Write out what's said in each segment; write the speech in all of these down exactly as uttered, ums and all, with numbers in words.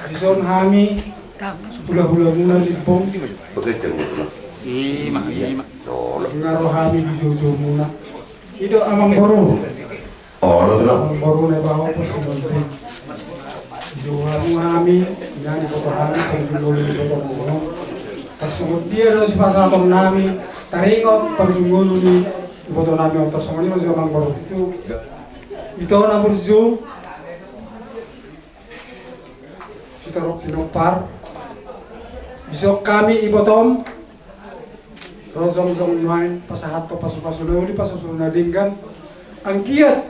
Dison hami hulahulamuna Limbong. Ima, ima. Nga ro hami di joujoumuna. I do amangboru. Amangboru na ibaho pos. Di jou hamu hami, na diboto hami, pos di jou hamu. Pas songon dia do sipasahatonnami, taringot parjolo ni ibotonami on, tarsongon i ma jo amangboru. Ito, ito na burju. Sitorop pinompar. Dison hami ibotom ro jongjong nuaeng pasahathon pasupasu na uli, pasupasu na denggan. Anggiat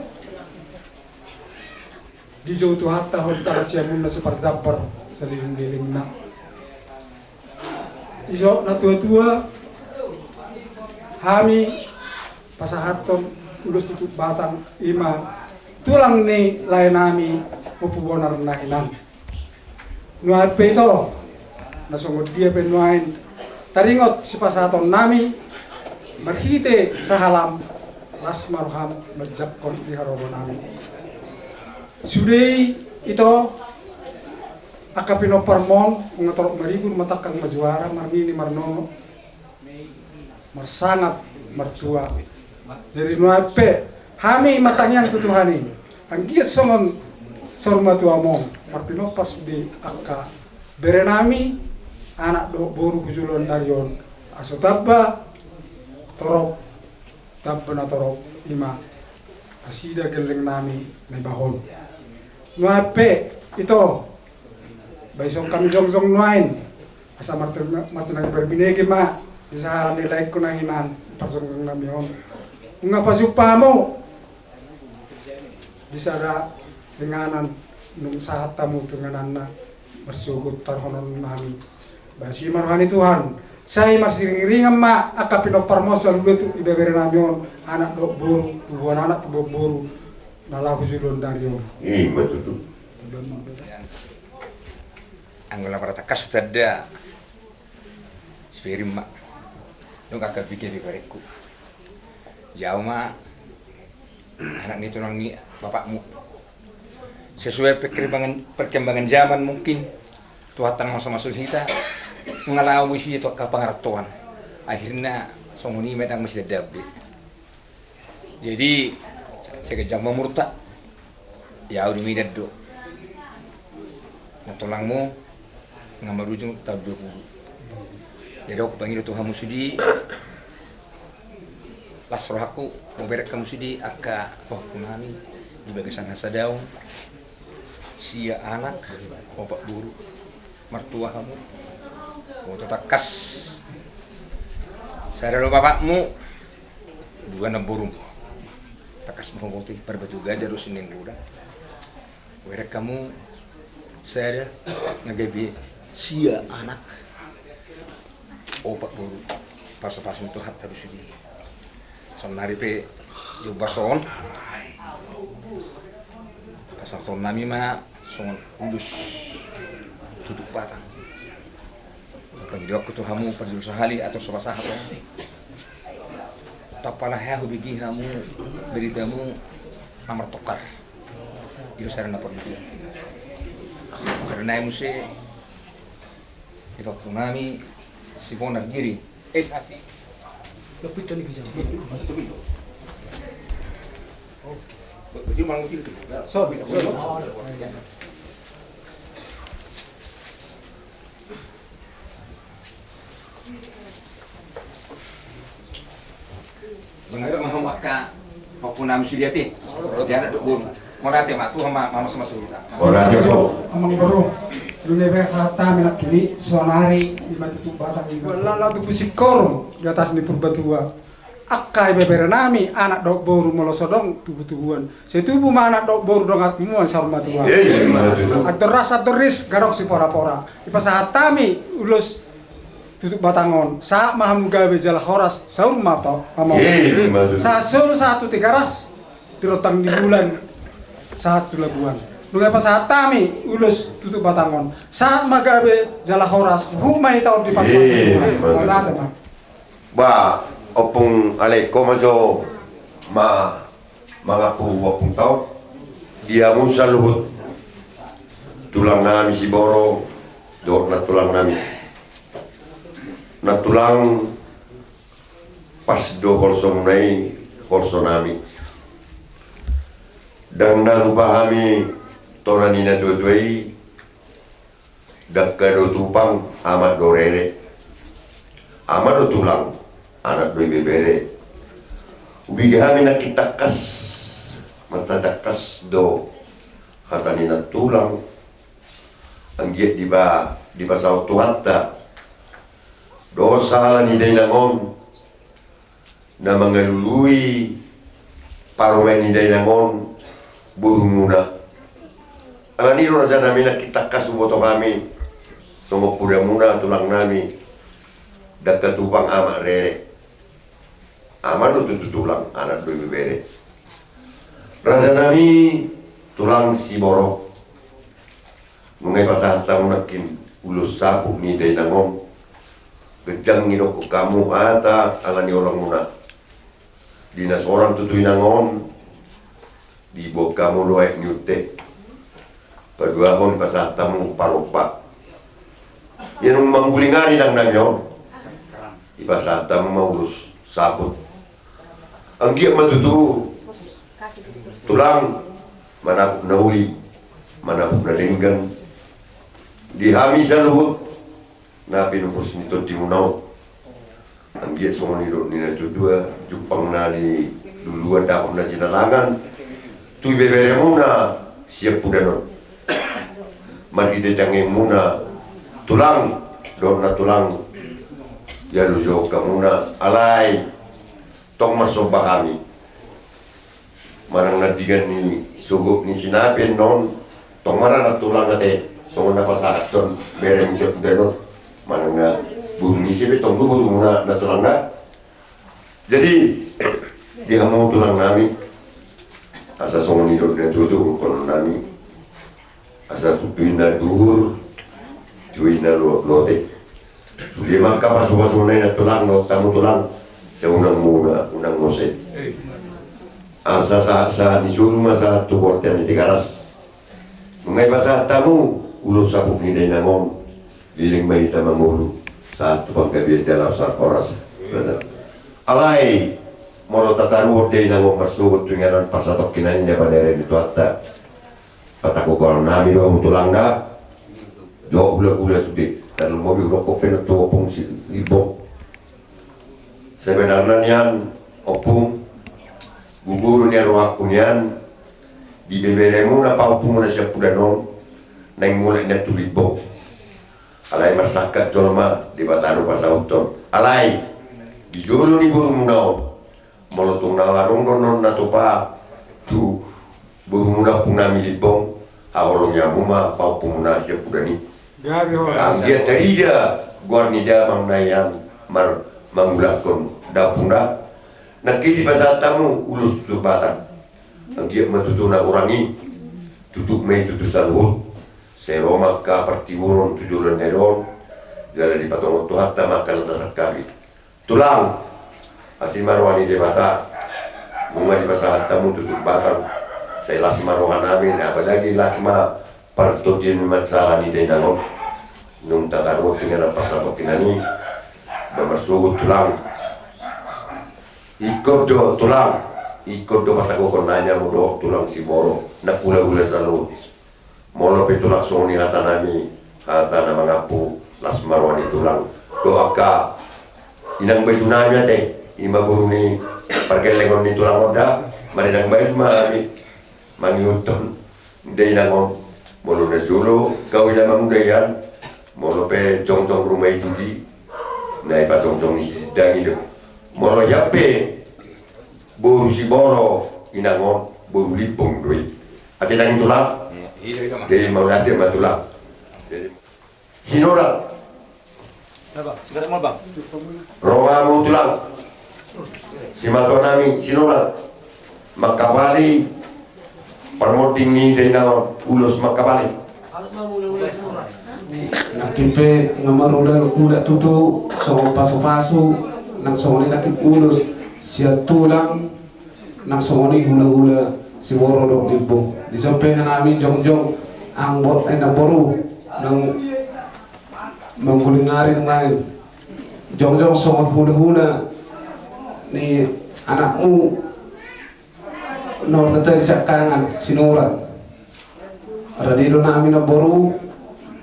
dijou Tuhanta hon tangan siamunna siparjambar saleleng-lelengna. Dison natuatua, hami pasahathon ulos tutup batang, ima tulang ni laenami Ompu Bonar na hinan. Nuaeng pe ito, na songon dia pe nuaeng taringot sipasahatonnami, marhite sahalam, las ma roham manjangkon di haroronami. Sude i ito, angka pinomparmon, nga torop maribur, matangkang majuara, marnini marnono, marsangap martua. Jadi nuaeng pe hami martangiang tu Tuhan i, anggiat songon saur matuamon marpinompar sude angka berenami, anak dohot boru tu joloan ni ari on, asa tamba torop, tamba na torop, ima nasida gellengnami na ibaho on. Nuaeng pe ito, baen hami jongjong nuaeng, asa martu-, martunangi parbinege ma di sahala ni laengku na hinan, parsonggongnami on. Nunga pajumpa hamu di sada inganan, nunga sahat hamu tu ingananna, marsogot taruhononnami. Basi ma roha ni Tuhan, sai marsiringiringan ma angka pinomparmon saluhutna tu ibeberenami on, anak dohot boru, tubuan anak, tubuan boru, na laho tu joloan ni ari on. Ima tutu. Anggo na martangkas hutanda, sipirim ma. Dung angka bege be barengku. Jau ma anak ni tulang ni bapakmu. Sesuai perkembangan, perkembangan zaman mungkin, Tuhanta na mamasu-masu hita, nga laho i sude tu angka pangarantoan. Akhirna songon i ma, ndang masitandaan be. Jadi, sai ganjang ma umurta. Ia au di Medan do. Na tulangmu nga marujung taon dua pulu. Jadi au pangido tu hamu sude, las rohangku, mambereng hamu sude angka pahompunami di bagasan hasadaon, sia anak, opat boru. Martua hamu. Boto tangkas. Sada do bapakmu, dua namborum. Tangkas ma huboto i, parbatu gajah do sian godang. Hubereng hamu sada, nga gabe sia anak, opat boru. Pasu-pasu ni Tuhanta do sude. Saonari pe di ombas on, pasahatonnami ma songon ulos tutup batang. Pangidoanku tu hamu, parjolo sahali atur so pasahat on. Tampalahea hubege hamu beritamu na martongkar. I do sada na porlu. Sada nai muse, di pahompunami si Bonar Giri. Eh, sapi. Sorry. Mangalo ma hamu angka pahompunami sude ate. Di anak dohot boru. Mauliate ma, Tuhan ma mamasu-masu hita. Mauliate ma. Amangboru, nunga be sahat hami nangkin i, saonari ima tutup batang ima. Wala tu Pusingkoru, di atas ni Purbatua. Angka ibeberenami, anak dohot boru molo so adong tubu-tubuan. Sai tubu ma anak dohot boru donganmu on saur matua. Iya, iya, betul. Andor ras andor ris, nga adong sipora-pora. Dipasahat hami ulos tutup batang on. Sahat ma hamu gabe jala horas, saur matua. Iya, betul. Sahat solu sahat tu Tigaras, di rondang ni bulan, sahat tu Labuan. Nunga pasahat hami ulos tutup batang on. Sahat ma gabe jala horas, huhut ma hita on di pasupasu. Iya, betul. Mauliate ma. Ba, ompung ale, ho ma jo ma mangampu ompung taon. Di hamu saluhut Tulang nami Siboro dohot nantulang nami, nantulang, pas do holsomuna i holsonami. Ndang na lupa hami tona ni natuatua i, dangka do tupang, amak do rere. Amak do tulang, anak do ibebere. Ubiga hami nangkin tangkas, mansai tangkas do hata ni nantulang. Anggiat dipa, dipasaut Tuhanta dosa ala ni dainang on na mangalului parumaen ni dainang on borumuna. Ala ni i do rajanami nangkin tangkas huboto hami songon podamuna tulang nami, dangka tupang amak rere. Amak do tutu tulang, anak do ibebere. Rajanami tulang Siboro, nunga dipasahat hamu nangkin ulos saput ni dainang on. Ganjang didokkon hamu hata ala ni holongmuna. Di na sorang tutu inang on, diboan hamu do aek ni unte. Paduahon dipasahat hamu parompa. Ia nunga mangguling ari inang nami on, dipasahat hamu ma ulos saput. Anggiat ma tutu tulang manapuk na uli, manapuk na denggan di hami saluhut na pinupus ni tondimuna on. Anggiat songon nidok ni natuatua, jumpang na niluluan dapot na sinalangan tu ibeberemuna siampudan on. Marhite janggemuna tulang dohot nantulang, dialus jo hamuna, alai tong marsomba hami. Manang na denggan ni sogot ni sinapi annon, tong ma ra nantulang ate, songon na pasahathon berem siampudan on. Manang na boru ni ise pe, tong do borumuna nantulang da. Jadi di hamu tulang nami, asa songon nidok ni natuatua dohonon nami. Asa tu inna duhur, tu inna lo-, lote. Sude ma angka pasupasuna i nantulang, dohot hamu tulang, sai unang muna, unang mose. Asa sahat-sahat ni solu ma sahat tu bontean ni Tigaras. Nunga dipasahat hamu ulos saput ni dainang on, leleng ma hita mangolu sahat tu panggabean jala horas. Alai molo tataruhon dainang on marsogot tu inganan parsatongkinan i na panerenami tu hata, patangkokhon nami do hamu tulang da. Jolo hulahula sude, tarlumobi hudokkon pe annon tu ompung si Limbong. Sebenarna nian ompung, gogo do nian rohangku nian di beberemuna pahompumuna siampudan on naeng mulak nian tu Limbong. Alai marsangkap jolma, Debata do pasauthon. Alai di jolo ni borumuna on, molo tung na adong do annon na tupa tu borumuna ompung nami Limbong, haholongi hamu ma pahompumuna siampudan i. Anggiat tarida goar ni damang na nian mar-, mangulakhon da ompung da. Nangkin dipasahat hamu ulos tutur batang. Anggiat ma tutu na hurang i tutup ma i tutu saluhut. Sai ro ma angka partiburon tu joloan na i on, jala dipatongon Tuhanta ma angka na tasangkapi. Tulang, asi ma roha ni Debata. Nunga dipasahat hamu tutur batang, sai las ma rohanami, na apalagi las ma partondion ni mansai ala ni dainang on. Nunga tataruhon tu inganan parsatongkinan i, ba marsogot tulang. Ingkon do tulang, ingkon do patangkokhon nami hamu dohot tulang Siboro, na hulahula saluhut. Molo pe tulang songon i hatanami, hata na mangampu, las ma roha ni tulang. Dohot angka inang bajunami ate, i ma boru ni pargellengon ni tulang on da, marinang baju ma hami mangihuthon dainang on. Molo na jolo, gabe na manguda ian, molo pe jongjong ruma i judi, na ipajongjong ni sidangi do. Molo ian pe boru Siboro inang on, boru Limbong do i. Ate nang i tulang. Jadi mauliate ma tulang. Jadi Sinorat. Ro ma hamu tulang. Simatuanami Sinorat. Mangkapali parmonding ni dainang on, ulos mangkapali. Nangkin pe nga marhula-hula tutu songon pasu-pasu nang songon i nangkin ulos sian tulang nang songon i hula-hula Siboro dohot Limbong. Dison pe hanami jongjong anggo, eh, namboru, nang mangguling ari nuaeng, jongjong songon hulahula ni anakmu na martata di siangkangan, si Nurat. Rade do nami namboru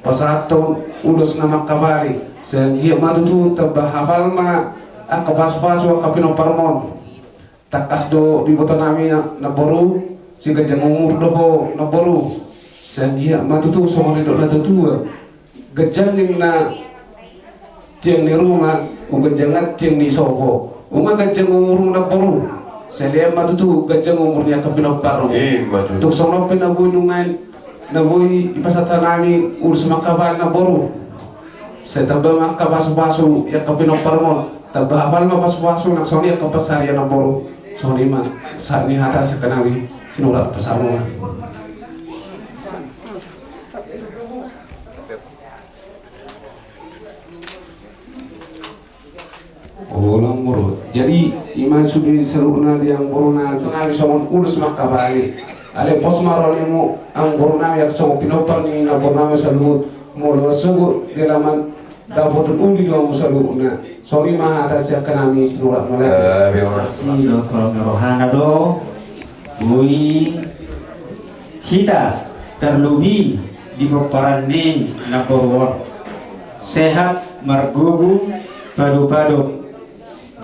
pasahathon ulos na mangkapali, sai anggiat ma tutu tamba hafal ma angka pasupasu angka pinomparmon. Tangkas do diboto nami namboru, sai ganjang umur do ho namboru, sai anggiat ma tutu songon nidok na tuatua. Ganjang ninna tiang ni ruma, umganjang tiang ni sopo. Nunga ganjang umurmu namboru, sai lean ma tutu ganjang umur ni angka pinomparmu. Ima tutu. Tung songon on pe na boi nunga, na boi dipasahat nami ulos mangkapali namboru, sai tamba ma angka pasupasu angka pinomparmon. Tamba hafal ma pasupasu nang songon i angka pansarian namboru. Songon i ma sahat ni hata sian hami, si Nurat, pasahat ma. Jadi ima sude saluhutna di amangboruna, tu nami songon ulos mangkapali. Alai pos ma roha ni amangborunami, songon pinompar ni amangborunami saluhut, molo sogot di alaman dapotan uli do hamu saluhutna. Songon i ma hata sian hami, si Nurat, mauliate. Asi dohot holong ni rohana do boi hita, tarlobi di pomparan ni namboru on, sehat, margogo, padopadopan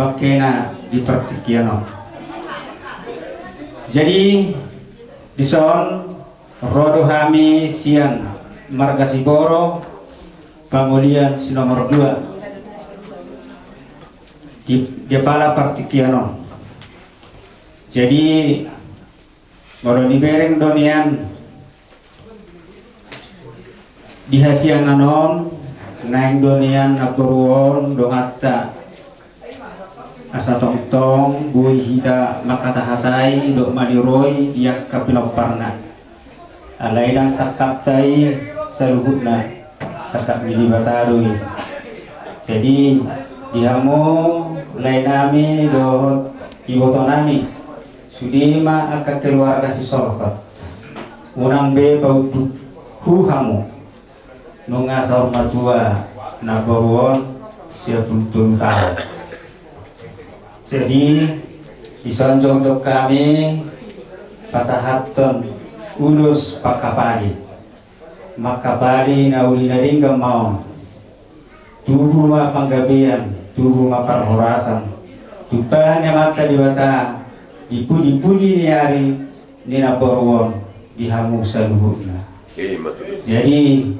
bangkena di partingkian on. Jadi dison ro do hami sian marga Siboro, pangolian si nomor dua di, di apala partingkian on. Jadi molo dibereng do nian di hasiangan on, naeng do nian namboru on donganta, asa tongtong boi hita mangkatahatai dohot maniroi di angka pinomparna. Alai ndang sangkapta i saluhutna, sangkap ni Debata do i. Jadi di hamu laenami dohot ibotonami, sude ma angka keluarga sisolhot, unang be paunduk hu hamu. Nunga saur matua namboru on sia pulu tolu taon. Jadi dison jongjong hami pasahathon ulos pangkapali. Mangkapali na uli na denggan ma on. Tubu ma panggabean, tubu ma parhorasan. Tumpahon ni Amanta Debata di pujipuji ni ari ni namboru on di hamu saluhutna. Jadi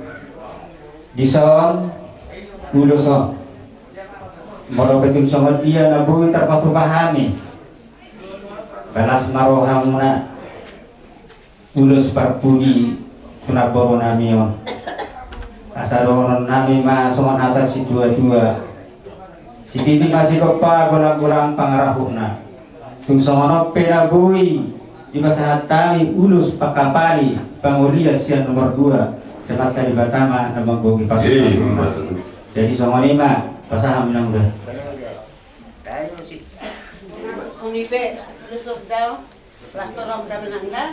dison ulos on, molo pe tung songon dia na boi tarpatupa hami, balas ma rohamuna ulos parpuji tu namborunami on. Asa dohononnami ma songon hata situatua: Sititi ma sigompa, golanggolang pangarahutna. Tung songon on pe na boi dipasahat hami ulos pangkapali pangolian sian nomor dua, sai Amanta Debata ma na manggohi pasupasu. Jadi songon i ma, pasahat ma inang da. Songon i pe ulos on da. Las torop da inang da.